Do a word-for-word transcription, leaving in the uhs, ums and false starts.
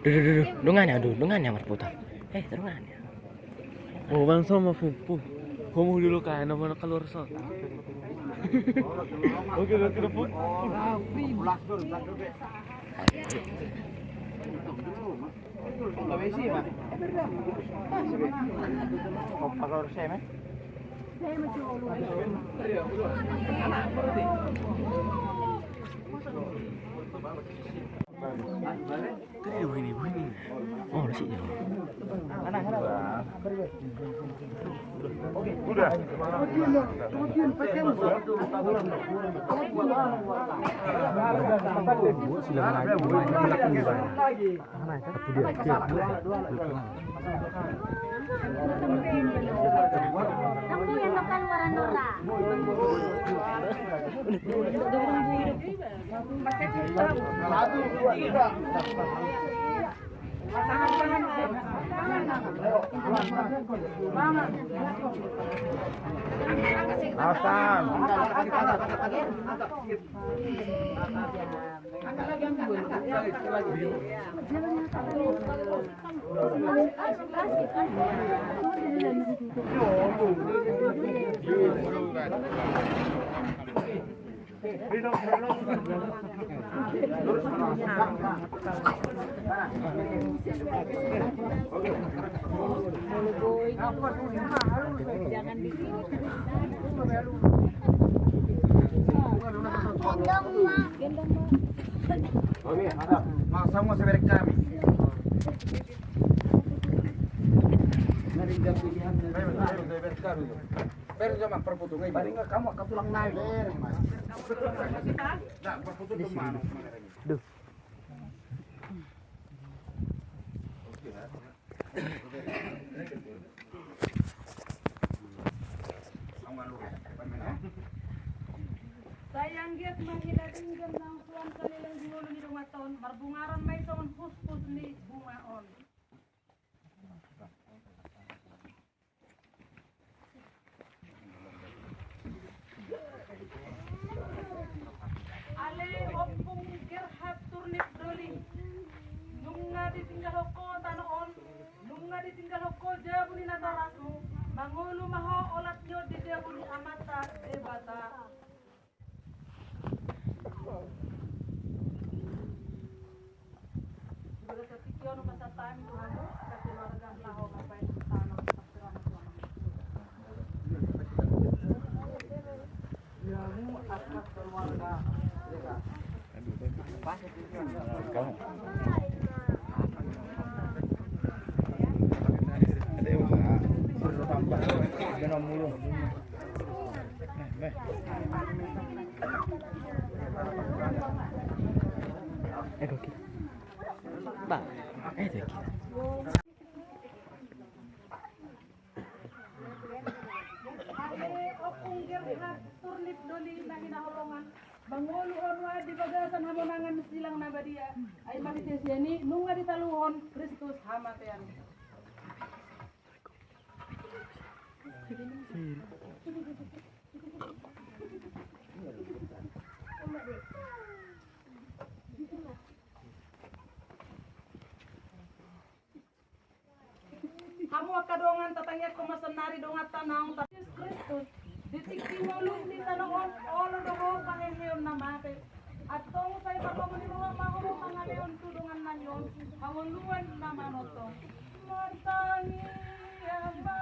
Duh, duh, duh, duh. Dongani au, duh, dongani au marputar. Eh, dongani au. Oh, bangso ma pungpung. Homu dulu ka, na mana kaluar so. Oke, oke, oke. Masa mau seberek kami. Ber jama perputungan. Paling enggak kamu akan pulang naik. Ber, Mas. Nah, perputungan mana? Duh. Sai anggiat ma hita denggan naung tuan saleleng di ngolu ni dongan on, marbungaran ma i songon hushus ni bunga on. Ale Ompung Gerhard Turnip Doli, nunga ditinggalhon ho tano on, nunga ditinggalhon ho jabu ni natorasmu, mangolu ma ho olat ni on di jabu ni Amanta Debata. Ale Ompung Gerhard Turnip Doli na hinaholongan, mangolu ho nuaeng di bagasan hamonangan silang na badia, ai marhite sian i nunga ditaluhon Kristus hamatean. Hamu angka dongan, tatangiangkon ma saonari dongan tano on, Jesus Kristus, di tingki ngolu ni tano on, olo do ho paheheon na mate. Antong sai marlomo ni roha ma ho mangalehon tu dongan nami on hangoluan na manongtong. Martangiang ma